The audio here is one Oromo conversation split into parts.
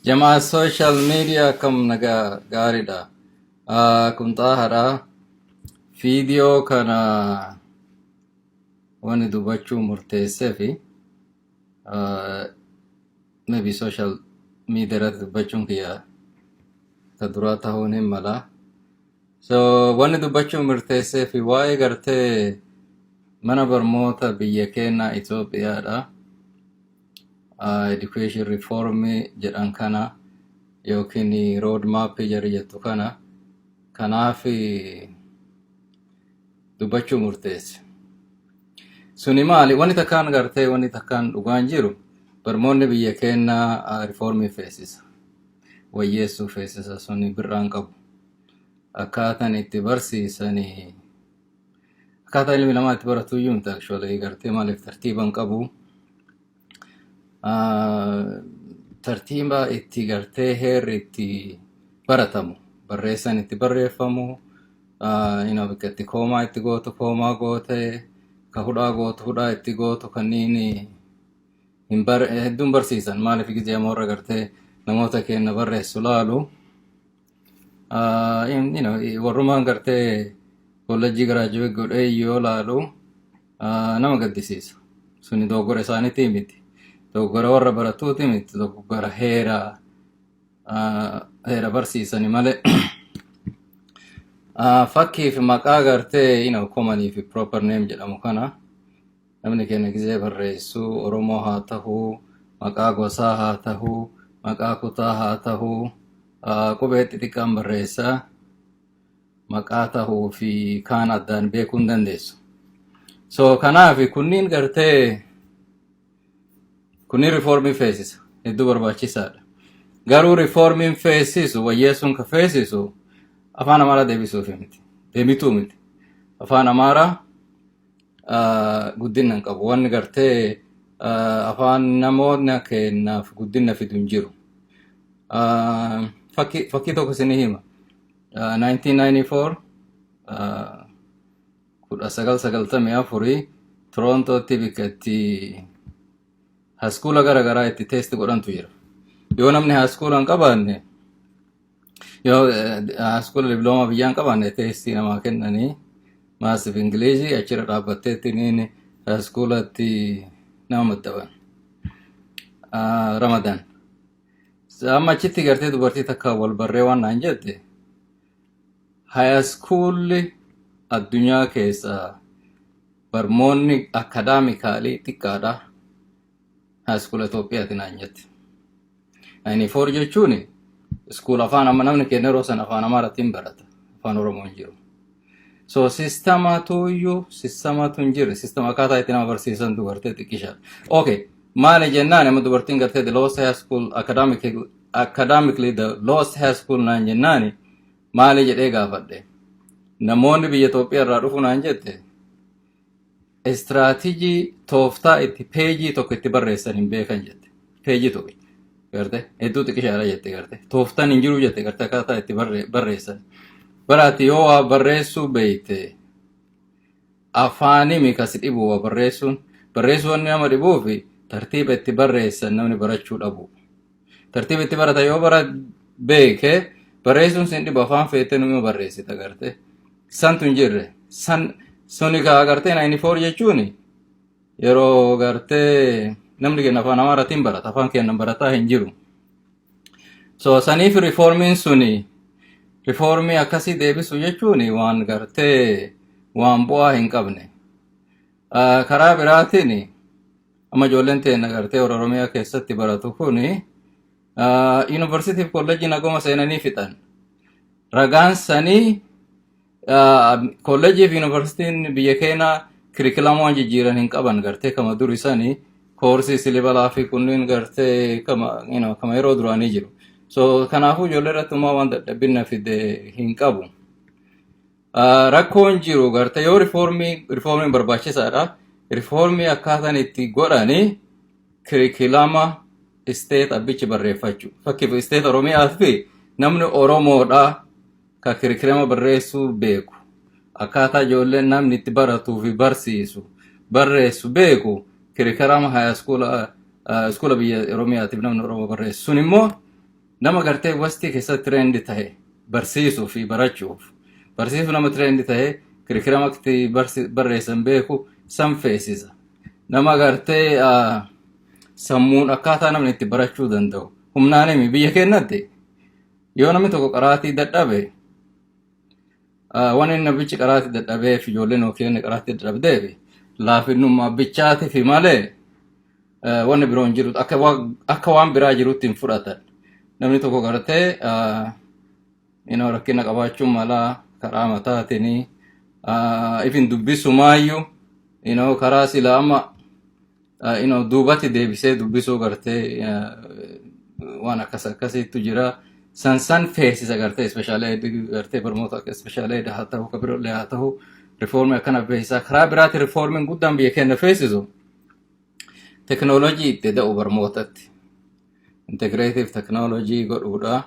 Jamaa social media, akkam nagaa gaariidha. Kun xaahaadha. Viidiyoo kana wanni dubbachuu murteessee fi maybe social media irratti dubbachuun kiyya ta duraa ta'uun hin mala. So wanni dubbachuu murteessee fi waa'ee gartee mana barnoota biyya keenya Itoophiyaadha. Education reform jedhan kana yookiin road map jarri jettu kana, kanaaf dubbachuu murteesse. Suni maali? Wanni takkaan gartee wanni takkaan dhugaan jiru, barnoonni biyya keenyaa reformii feesisa. Wayyeessuu feesisa, suni birraan qabu. Akkaataan itti barsiisanii, akkaataa ilmi namaa itti baratu iyyuu miti actually, gartee maaliif tartiiba hin qabu. Tartiiba itti gartee heerri itti baratamu, barreessan itti barreeffamu, bakka itti comma itti gootu comma goote, ka hudhaa gootu hudhaa itti gootu, kanneen hin bar hedduun barsiisan. Maaliif gizee warra gartee namoota keenya barreessu laalu, warrumaan gartee kollejjii graduate godhee yoo laalu nama gaddisiisa. Suni dogoggora isaaniitii miti. Dogoggora warra baratuuti miti. Dogoggora heera barsiisani malee. Fakkiif maqaa gartee common fi proper name jedhamu kana, namni keenya gizee barreessu, Oromoo haa tahuu, maqaa gosaa haa tahuu, maqaa kutaa haa tahuu, qubee xixiqqaan barreessaa, maqaa tahuu fi kaan addaan beekuu hin dandeessu. So kanaaf kunniin gartee kunniin reformii feesisa, hedduu barbaachisaadha. Garuu reformiin feesisu, wayyeessuun ka feesisu afaan Amaaraa deebisuuf miti. Deebituu miti. Afaan Amaaraa guddina hin qabu. Wanni gartee afaan namoonni kennaaf guddina fidu hin jiru. Fakkii tokko isinii hima. 1994, 1994, Torontootti bakka itti high schoola gara garaa itti test godhantu jira. Yoo namni high schoola hin qabaanne, yoo high schoola diploma biyyaa hin qabaanne, testii namaa kennanii mathsiif Ingilizii achirra dhaabbatteetti niin high schoolatti nama maddaban. Ramadan. Amma achitti gartee dubartii takka wal barree waan naan jette, high schoolli addunyaa keessa barmoonni academically xiqqaadha. High schoola Itoophiyaati naan jette. 94 jechuun school afaan amma namni keenya yeroo sana afaan Amaaraatiin barata. Afaan Oromoo hin jiru. So systematu iyyuu, systematu hin jirre, systema akkaataa itti nama barsiisan dubartee xiqqishaadha. Okay, maali jennaan, amma dubartiin gartee the lowest high school academically, the lowest high school naan jennaani, maali jedhee gaafadhe. Namoonni biyya Itoophiyaa irraa dhufu naan jette, strategy, tooftaa itti peejii tokko itti barreessan hin beekan jette. Peejii tokko. Garte hedduu xiqqishaadha jette garte. Tooftaan hin jiru jette, garte akkaataa itti barreessan. Baraati yoo waa barreessuu beeyte, afaanimi kasi dhibu waa barreessuun. Barreessuu wanni nama dhibuu fi tartiiba itti barreessan namni barachuu dhabu. Tartiiba itti barata yoo bara beeke, barreessuun sin dhibu, afaan feetee numa barreessita garte. Santu hin jirre. San suni kaa gartee 94 jechuun yeroo gartee namni keenya afaan Amaaraatiin barata, afaan keenya barataa hin jiru. So saniif reformiin suni, reformii akkasii deebisu jechuun waan gartee waan bu'aa hin qabne. Karaa biraatiin amma ijoolleen teenya gartee Oromiyaa keessatti baratu kuni yuunivarsiitii fi kolleejjii nagoma seenanii fixan. Ragaan sanii kolleejjii fi yuunivarsiitiin biyya keenyaa curriculum waan jijjiiran hin qaban, gartee kama duri sanii koorsii syllabus fi kunniin gartee kama yeroo duraanii jiru. So kanaafuu ijoollee irratti uumaa waan dadhabina fide hin qabu. Rakkoon jiru gartee yoo reformiin barbaachisaadha. Reformii akkaataan itti godhani curriculum state abbichi barreeffachuu. Fakkiif state Oromiyaa fi namni Oromoodha ka curriculum barreessuu beeku. Akkaataa ijoolleen namni itti baratuu fi barsiisu barreessu beeku, curriculum high schoola biyya Oromiyaatiif namni Oromoo barreessu. Sun immoo Nama gartee Westii keessatti trained tahe barsiisuu fi barachuuf, barsiisuu nama trained tahe, curriculum itti barreessan beeku san feesisa. Nama gartee sammuun akkaataa namni itti barachuu danda'u. Humnaan himi, biyya keenyatti yoo namni tokko qaraatii dadhabe, waan inni namichi qaraatii dadhabeef, ijoolleen yookiin qaraatii dadhabdeef, laafinnummaa bichaatiif malee wanni biroo hin jiru. Akka waan biraa jirutti hin fudhatan. Namni tokko gartee rakkina qabaachuun mala karaa mataatiin ifin dubbisumaayyuu karaa sila amma duubatti deebisee dubbisuu gartee waan akkas akkasiitu jira. San san feesisa gartee special ed gartee barnoota akka special ed haa ta'u, ka biroollee haa ta'u, reformii akkana feesisaa. Karaa biraatti reformiin guddaan biyya keenya feesisu teknoolojii itti da'u barnootatti. Integrative technology godhuudha.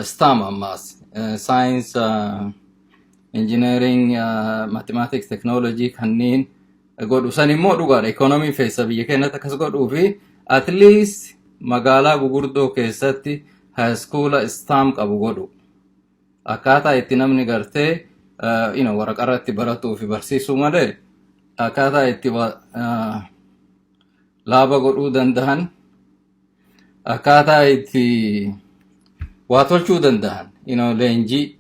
STEM ammaas science, engineering, mathematics, technology kanneen godhu. San immoo dhugaadha. Economy feessa biyya keenyatti akkas godhuu fi at least magaalaa gugurdoo keessatti high school STEM qabu godhu. Akkaataa itti namni gartee waraqaa irratti baratuu fi barsiisuu malee, akkaataa itti laaba godhuu danda'an, akkaataa itti waa tolchuu danda'an, leenjii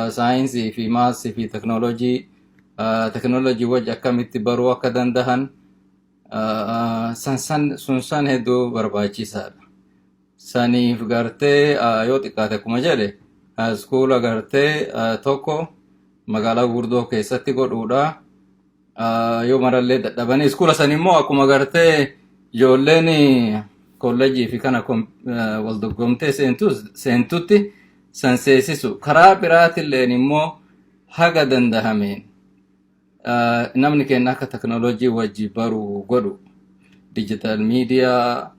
saayinsii fi mathsii fi teknoolojii wajji akkamitti baruu akka danda'an san san sun san hedduu barbaachisaadha. Saniif gartee yoo xiqqaate, akkuma jedhe, schoola gartee tokko magaalaa gurguddoo keessatti godhuudha. Yoo marallee dadhabanii, schoola san immoo akkuma gartee ijoolleen kolleejjii fi kana wal dorgomtee seentutti san seesisu. Karaa biraatilleen immoo haga dandahameen namni keenya akka teknoolojii wajji baru godhu, digital media,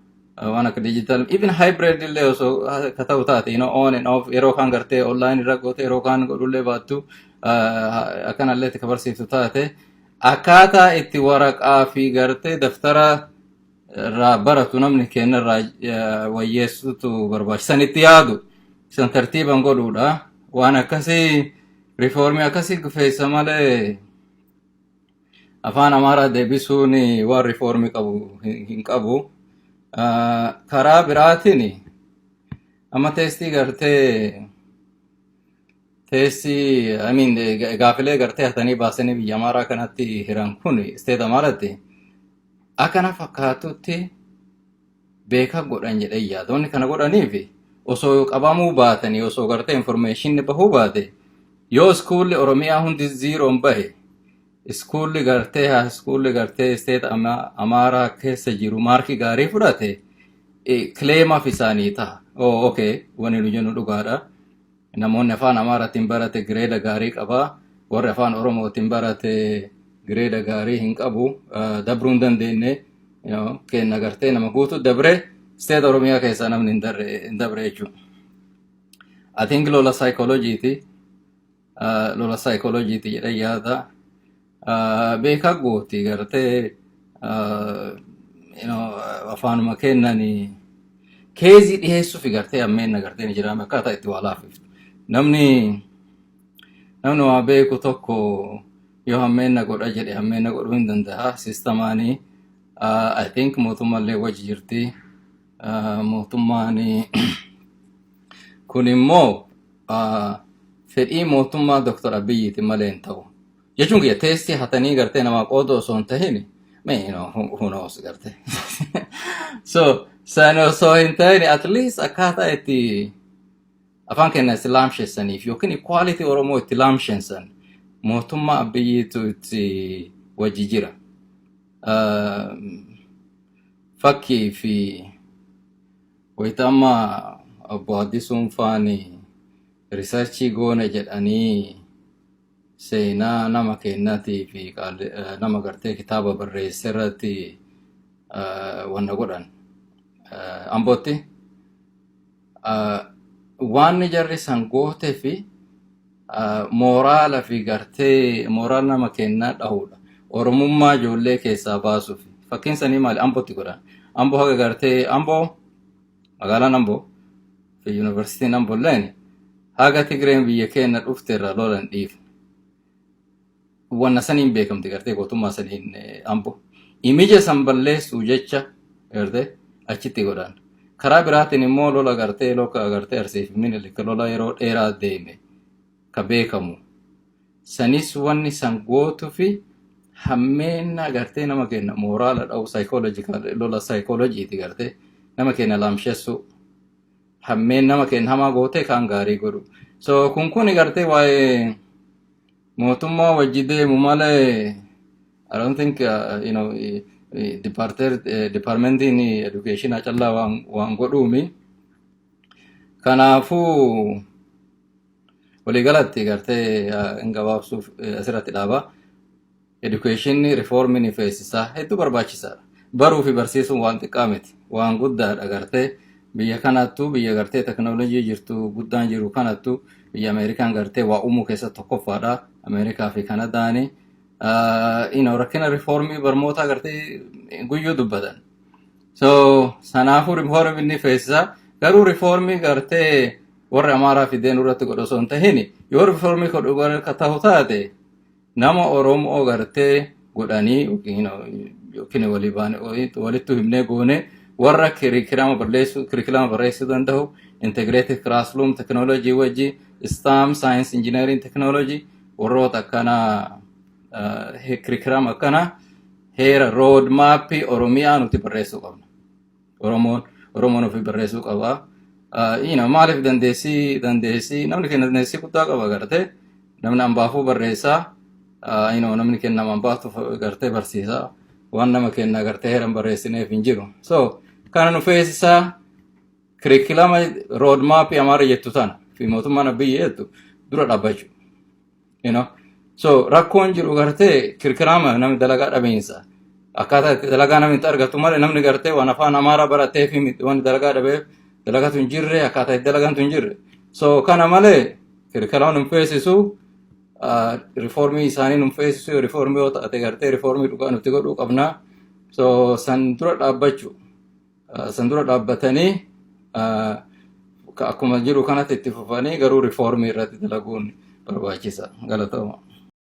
waan akka digital, even hybrid illee osoo ka ta'u taate, on and off, yeroo kaan gartee online irra goote, yeroo kaan godhullee baattu, akkanallee itti barsiiftu taate, akkaataa itti waraqaa fi gartee daftara irraa baratu namni keenya irraa wayyeessutu barbaachisan itti yaadu san tartiiban godhuudha. Waan akkasii, reformii akkasii feessa malee, afaan Amaaraa deebisuun waan reformii qabu hin qabu. Karaa biraatiin amma testii gartee testii, I mean, gaafilee gartee hatanii baasanii biyya Amaaraa kanatti hiran kun, state Amaaraatti akkana fakkaatutti beeka godhan jedhee yaada. Wanni kana godhaniif osoo qabamuu baatanii, osoo gartee informationni bahuu baate, yoo schoolli Oromiyaa hundi zeroon bahe, schoolli gartee schoolli gartee state Amaaraa keessa jiru markii gaarii fudhate, claimaaf isaanii ta'a. Oh, okay, wanni nu jennu dhugaadha. Namoonni afaan Amaaraatiin barate grade gaarii qabaa. Warri afaan Oromootiin barate grade gaarii hin qabu. Dabruu hin dandeenye. Kenna gartee nama guutuu dabre, state Oromiyaa keessaa namni hin dabre jechuudha. I think lola saayikolojiiti. Lola saayikolojiiti jedhee yaada. Beekaa gooti gartee afaanuma kennanii caseii dhiyeessuufi gartee ammeenna gartee ni jiraame akkaataa itti waa laafiftu. Namni waa beeku tokko yoo hammeenna godha jedhe, hammeenna godhuu hin danda'a systemaanii. I think mootummaallee wajji jirti. Mootummaan kun immoo fedhii mootummaa Dr. Abiyyiiti malee hin ta'u. Jechuun kiyya, testii hatanii gartee namaa qoodu osoo hin tahin, mee who knows gartee. So san osoo hin tahin, at least akkaataa itti afaan keenya itti laamsheessaniif yookiin equality Oromoo itti laamsheessan mootummaa Abiyyiitu itti wajji jira. Fakkii fi wayita amma obbo Addisuun faani researchii goone jedhanii seenaa nama kennaatii fi nama gartee kitaaba barreesse irratti wanna godhan. Ambootti waan jarri san gootee fi moraala fi gartee moraala nama kennaa dhahuudha. Oromummaa ijoollee keessaa baasuuf. Fakkiin sanii maali? Ambootti godhan. Amboo haga gartee Amboo, magaalaan Amboo Fi yuunivarsiitiin Ambolleen haga Tigreen biyya keenya dhufte irraa lola hin dhiifne. Wanna saniin beekamti gartee gootummaa saniin Ambo. Image san balleessuu jecha gartee achitti godhan. Karaa biraatiin immoo lola gartee loka gartee Arsii fi Minilik lola yeroo dheeraa deeme ka beekamu. Sanis wanni san gootuu fi hammeenna gartee nama kenna moraala dha'u, psychological lola saayikooloojiiti, gartee nama kenna laamshessuu. Hammeen nama kenna hamaa gootee kaan gaarii godhu. So kun gartee waa'ee mootummaa wajji deemu malee I don't think departmentiin education callaa waan godhuumi. Kanaafuu waliigalatti gartee hin gabaabsuuf asirratti dhaaba. Education reformiin feesisaa hedduu barbaachisaadha. Baruu fi barsiisuun waan xiqqaa miti. Waan guddaadha gartee biyya kanattuu, biyya gartee teknoolojii jirtu guddaan jiru kanattuu, biyya Ameerikaan gartee waa uumuu keessatti tokkoffaadha. Ameerikaa fi Kanadaani. Rakkina reformii barnootaa gartee guyyuu dubbatan. So sanaafuu reformii inni feesisaa, garuu reformii gartee warri Amaaraa fideen irratti godhu osoo hin tahin, yoo reformii godhu ka ta'u taate nama Oromoo gartee godhanii yookiin walii baane walittu himnee goone warra curriculum barreessuu danda'u, integrated classroom technology wajji, STEM, science, engineering, technology, warroota akkanaa, curriculum akkanaa, heera road mapii Oromiyaa nuti barreessuu qabna. Oromoon ofii barreessuu qaba. Maaliif dandeessii namni keenya dandeessii guddaa qaba, gartee namni ambaafuu barreessaa, namni keenya nama ambaaftu gartee barsiisaa, waan nama keenya gartee heeran barreessineef hin jiru. So kana nu feesisaa curriculum road mapii Amaara jettu tana fi mootummaan Abiyyi jettu dura dhaabbachuu. So rakkoon jiru gartee curriculum namni dalagaa dhabiinsa. Akkaataa itti dalagaa namni itti argatu malee namni gartee waan afaan Amaaraa baratee fi waan dalagaa dhabeef dalagatu hin jirre, akkaataa itti dalagantu hin jirre. So kana malee curriculum nu feesisu, reformii isaanii nu feesisu. Reformii yoo taate gartee reformii dhugaa nuti godhuu qabna. So san dura dhaabbachuu. San dura dhaabbatanii akkuma jiru kanatti itti fufanii garuu reformii irratti dalaguun barbaachisa. Galatooma.